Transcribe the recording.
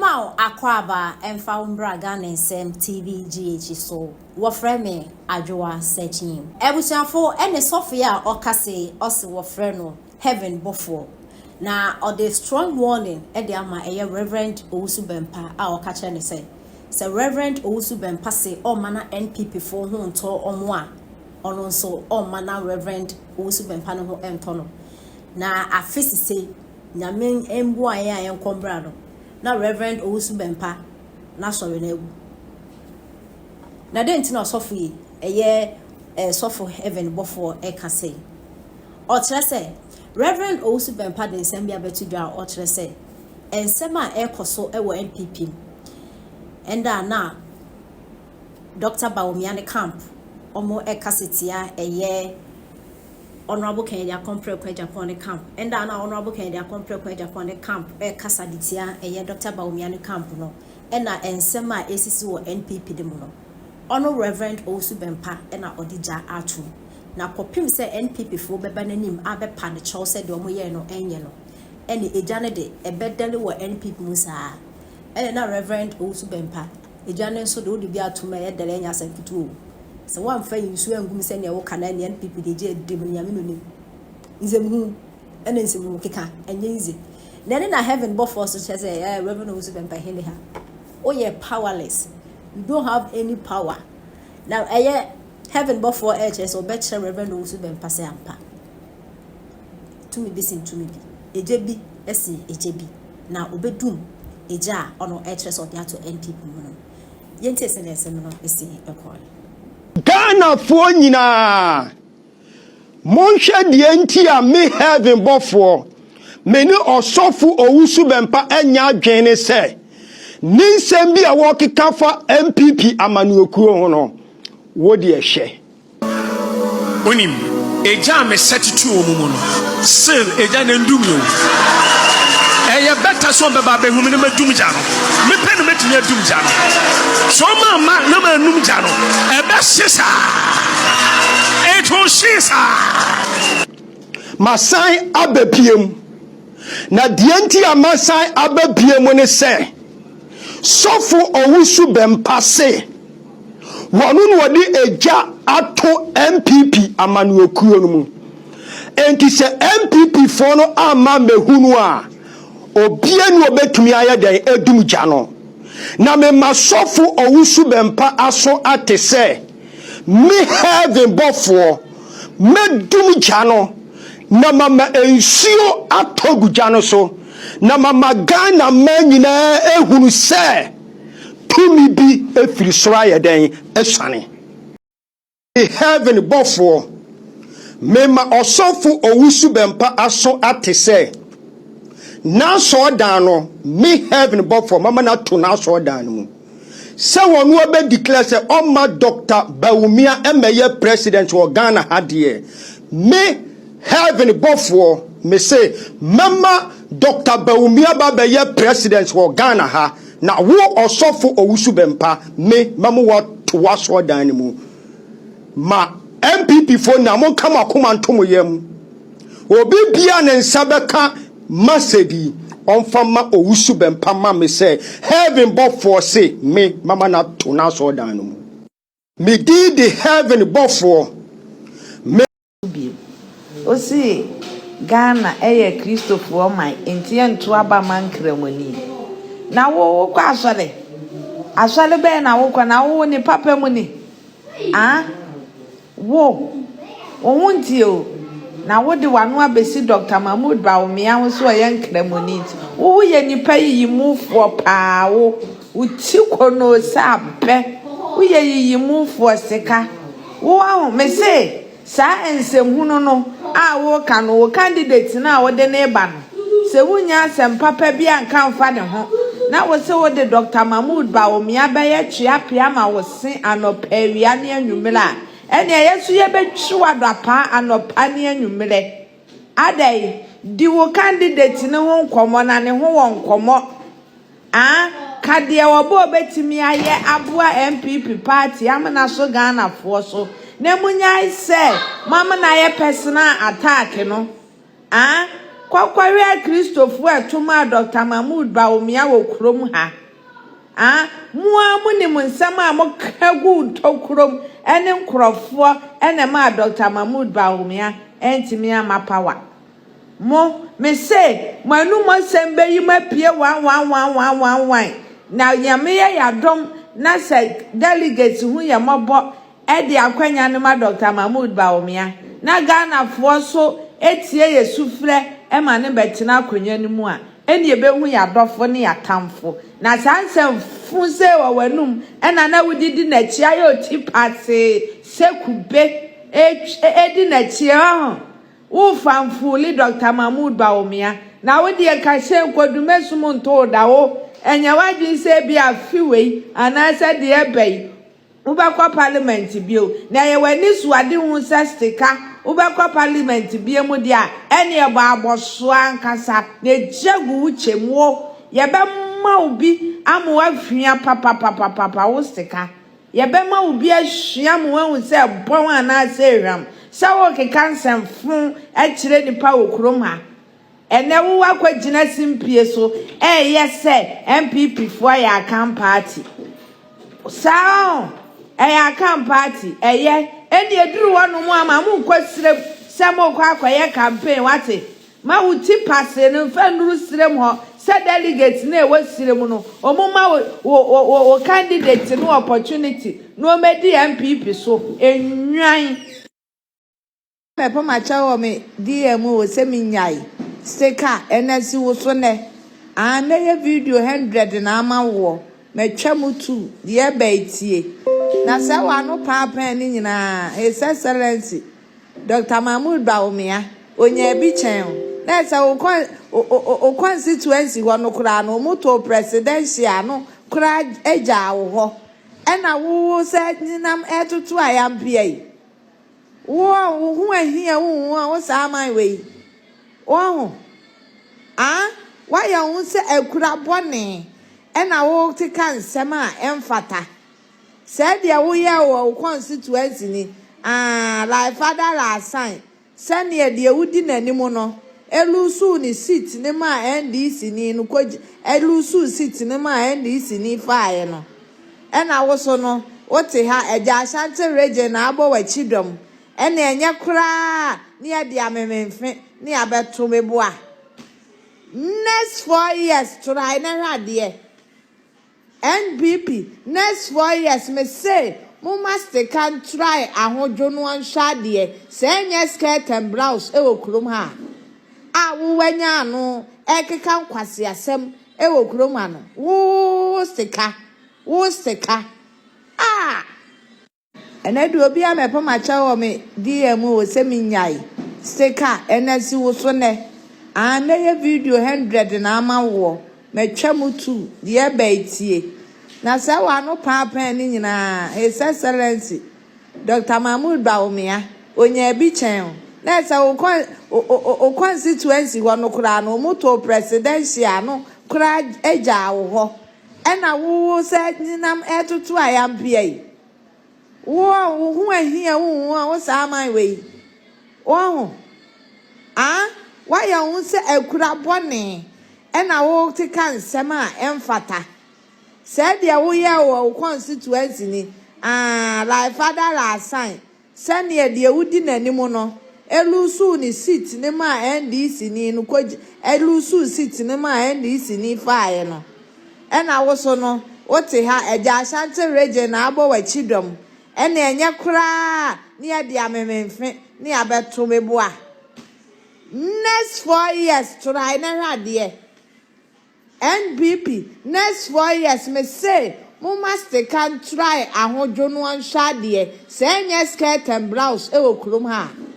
Mema wo akwaaba mfa wo mbra Ghana Nsɛm TV GH so. Wɔfrɛ me Adwoa Sekyim. Abusuafo ɛne sɔfo yi a ɔka se ɔse wɔfrɛ no Heaven bɔfoɔ. Na ɔde strong warning de ama ɛyɛ Reverend Owusu Bɛmpa a ɔka kyerɛ no sɛ, sɛ Reverend Owusu Bɛmpa se ɔmma na NPP foɔ ho ntɔ ɔmo a, ɔno nso ɔmma na Reverend Owusu Bɛmpa no ho ntɔ no. Na afe sise, Nyame mboa yɛn a yɛnkɔ mbra no, na Reverend Owusu Bɛmpa n'asɔre no agu. Na dɛn nti na ɔsɔfo yi, ɛyɛ eh, sɔfo Heaven bɔfoɔ ɛka sei? Ɔkyerɛ sɛ, Rev. Owusu Bempah de nsɛm bi abɛto dwa a ɔkyerɛ sɛ nsɛm a ɛrekɔ so wɔ NPP mu ɛnda a na Dɔkta Bawumia ne camp wɔn ɛkasa tia ɛyɛ Honourable Kennedy Akompreko Agyapong ne camp ɛnda a na Honourable Kennedy Akompreko Agyapong ne camp ɛrekasa de tia ɛyɛ Dɔkta Bawumia ne camp no ɛna nsɛm a ɛresisi wɔ NPP no mu no ɔno Rev. Owusu Bempah ɛna ɔde gya ato mu. Na kɔpem sɛ NPP foɔ bɛba n'anim abɛpa no kyɛw sɛ deɛ wɔyɛɛ no nyɛ no, ɛne egya no de, ɛbɛdɛre wɔ NPP mu saa. Ɛne na Rev. Owusu Bɛmpa, egya no nso de wode bi atom a ɛyɛ dɛre ɛnyɛ asɛm ketewa o. Sɛ woamfa nsuo angu mu sɛdeɛ woka no a ɛne NPP de egya adi mu no Nyame na onim. Nsɛmhunu ɛne nsɛmhunu keka ɛnyɛ easy. Na ɛne na heaven bɔfoɔ nso kyerɛ sɛ ɛɛ Rev. Owusu Bɛmpa hene ha. Woyɛ powerless. You don't have any power. Na ɛyɛ Heaven bɔfoɔ ɛrekyerɛ sɛ ɔbɛkyerɛ Reverend Owusu Bɛmpa sɛ ampa tumi bi sen tumi bi, egya bi sen egya bi, na ɔbɛdum egya a ɔno ɛrekyerɛ sɛ ɔde ato NPP mu no. Yɛntie sɛdeɛ nsɛm no si kɔɔe. Ghanafoɔ nyinaa monhwɛ deɛ nti a me heaven bɔfoɔ me ne ɔsɔfo Owusu Bɛmpa anya adwene ne sɛ ne nsɛm bi a wɔkeka fa NPP amanyɔkuo ho no Wo deɛ hwɛ. Wonim, egya a me sɛte too wɔn mu no, still egya no ndum o. Ɛyɛ better sɛ ɔbɛba abɛhu me na madum gya no. Me pɛ na mɛtumi adum gya no. Sɛ ɔma amma na mannum gya no, ɛbɛhye saa. It will hye saa. Masan aba bio. Na deɛ nti a masan aba bio ne sɛ, Sɔfo Owusu Bɛmpa se, Wɔno na wɔde egya ato NPP amanyɔkuo no mu. Enti sɛ NPP foɔ no amma ammɛhu no a, obia ni ɔbɛtumi ayɛ dɛn adum gya no. Na mema sɔfo Owusu Bɛmpa aso ate sɛ me heaven bɔfoɔ mɛdum gya no na mama nsuo atɔ agu gya no so na mama Ghana man nyinaa ahunu sɛ Tumi bi firi soro ayɛ dɛn? Asiane. Heaven bɔfoɔ, mema ɔsɔfo Owusu Bɛmpa aso ate sɛ, n'asɔɔdan no, me Heaven bɔfoɔ mama no ato n'asɔɔdan no mu, sɛ ɔno abɛ declare sɛ ɔmma Doctor Bawumia mmɛyɛ President wɔ Ghana ha deɛ, me Heaven bɔfoɔ, mese mɛma Doctor Bawumia ba abɛyɛ President wɔ Ghana ha. Na wo ɔsɔfo Owusu Bɛmpa me mɛmo wo ato w'asɔɔdan no mu. Ma NPP foɔ nyinaa monka mo akoma nto mo yam. Obi biara ne nsa bɛka masɛd yi ɔmfa ma Owusu Bɛmpa ma me sɛ Heaven bɔfoɔ se me mɛma no ato n'asɔɔdan no mu. Me din de Heaven bɔfoɔ. Me. Bio. Ose Ghana yɛ Kristofoɔ man nti yɛnto aba ma Nkramoni. Na wo wokɔ asɔre? Asɔre bɛn na wokɔ na wo ne papa mu ni? Ah? Wo, wo ho ntie o. Na wode w'ano abɛsi Dr. Mahmood Bawumia ho sɛ ɔyɛ Nkramoni nti. Wo woyɛ nipa yiyimufoɔ paa wo. Wo ti konoo sɛ abɛ. Woyɛ yiyimufoɔ sika. Wo wahu, mese saa nsɛmhunu no a woka no, wo candidate no a wode no reba no, sɛ wonnya asɛm papa bi anka amfa ne ho, na wose wode Doctor Mahmood Bawumia bɛyɛ tweapea ma wo se anɔpa, awia ne anwummerɛ a, ɛneɛ yɛn nso yɛbɛtwi wo adapaa anɔpa ne anwummerɛ. Adɛn? Di wo candidate no ho nkɔmmɔ na ne ho wɔ nkɔmmɔ. Ah ka deɛ ɔbɔ ɔbɛtumi ayɛ aboa NPP party amena so Ghanafoɔ so na monyae sɛ moamena ayɛ personal attack no ah. Kɔkɔhwɛ Akristofoɔ a ɛto maa Dɔkta Mahmood Bawumia wɔ kurom ha. Ah, mo ara monim nsɛm a moka guu ntokurom ne nkorɔfoɔ na ɛmaa Dɔkta Mahmood Bawumia antumi amma power. Mo, mese, mo anum asɛm bɛyi mo apue wan wan wan wan wan wan, na Nyame yɛ y'adom na sɛ delegates hu yɛ mmɔbɔ de akwanya no ma Dɔkta Mahmood Bawumia, na Ghanafoɔ nso tie yɛ sufrɛ ma no bɛtena akonwa no mu a, ɛne yɛbɛhu y'adɔfo ne y'atamfo. Na saa nsɛm fo sei wɔ w'anum ɛna na wode di n'akyi ayɛ oti pasee sɛ kube ɛdi n'akyi, ɔho. Wo famfuli Doctor Mahmood Bawumia, na wo deɛ ka hyɛn kɔdume som nto wo da wo ɛnyɛ w'adwene sɛ ebia afe wei anaasɛ deɛ ɛba yi wobɛkɔ parliament bio na ɛyɛ w'ani so adehu sɛ sika wobɛkɔ parliament bio mu deɛ a ɛneɛ bɔ abɔsoɔ ankasa na gya gu wo kyɛm wo yɛbɛma wo bi ama woahwia papapapapa wo sika. Yɛbɛma obi asua ma wahu sɛ ɛbɔn anaasɛ ehwam sɛ worekeka nsɛmfo kyerɛ nnipa wɔ kurom ha. Ɛnnɛ wo akɔgyina simpie so reyɛ sɛ NPP foɔ yɛ Akan party. Saa ɔn, ɛyɛ Akan party, ɛyɛ. Ɛnni ɛduru hɔ nom a ma monkɔ serem sɛ morekɔ akɔyɛ campaign, wate? Ma wo ti pasee no mfa nnuru serem hɔ sɛ delegates no a ɛwɔ serem no ɔmo ma wo wo wo wo candidate no opportunity na ɔmɛdi NPP so. Nnwan. Mɛpɛ makyɛw wɔ me DM o sɛ menyae sika ɛna si wo so nɛ aa mɛyɛ video hundred na ama woɔ matwa mu two deɛ ɛba yi tie na sɛ w'ano paapaa ne nyinaa His Excellency Doctor Mahmood Bawumia, onyaa bi kyɛn wo. Na sɛ wo kɔ wo constituency hɔ no koraa no, wɔn too presidential no koraa gyaa wo hɔ. Ɛna wo wo sɛ nenam ɛtoto ayampea yi. Wo a wo ho ahia wo ho wo saa aman wei. Wo ho. Ah, woayɛ wo ho sɛ akura bɔne. Ɛna wo keka nsɛm a ɛmfata. Sɛ deɛ wo yɛɛ wɔ wo constituency ni aah like father like son sɛdeɛ deɛ wo di nanim no eluusuu ne seat no maa NDC ni no kɔ eluusuu seat no maa NDC ni faaɛ no ɛna wo so no wo te ha agya Ashanti region na abɔ wakyi dɔm ɛna ɛnyɛ koraa ne yɛde amememfe ne yɛabɛto meboa next 4 years try na hwɛ adeɛ. NPP next 4 years me se momma sika ntrae ahodwo no ɔnhwɛ adeɛ sɛ ɛnyɛ skirt and blouse wɔ kurom ha a wo wanya ano ɛkeka nkwaseasɛm wɔ kurom ha no wo sika wo sika ah. Ɛnɛ deɛ obi amɛpɛ makyɛw wɔ me DM o sɛ menyae sika ɛna si wo so nɛ aa mɛyɛ video hundred na ama woɔ matwa mu two deɛ ɛba yi tie na sɛ w'ano paapaa ne nyinaa His Excellency Dr. Mahmood Bawumia onyaa bi kyɛn wo na sɛ wo kɔ wo constituency hɔ no koraa no wɔn too presidential no koraa gyaa wo hɔ ɛna wo wo sɛ nenam ɛtoto ayampea yi. Wo a wo ho ahia wo ho wo saa aman wei. Wo ho. Ah, woayɛ wo ho sɛ akura bɔne ɛna wo keka nsɛm a ɛmfata. Sɛ deɛ woyɛɛ wɔ wo constituency ni ah like father like son sɛdeɛ deɛ wodi n'anim no eluusuu ne seat no maa NDC ni no kɔ eluusuu seat no maa NDC ni faaɛ no ɛna wo so no wote ha agya Ashanti region na abɔ w'akyi dɔm ɛna ɛnyɛ koraa ne yɛde amememfe ne yɛabɛto meboa next 4 years try na hwɛ adeɛ. NPP next 4 years me se momma sika ntrae ahodwo no ɔnhwɛ adeɛ sɛ ɛnyɛ skirt and blouse wɔ kurom ha a.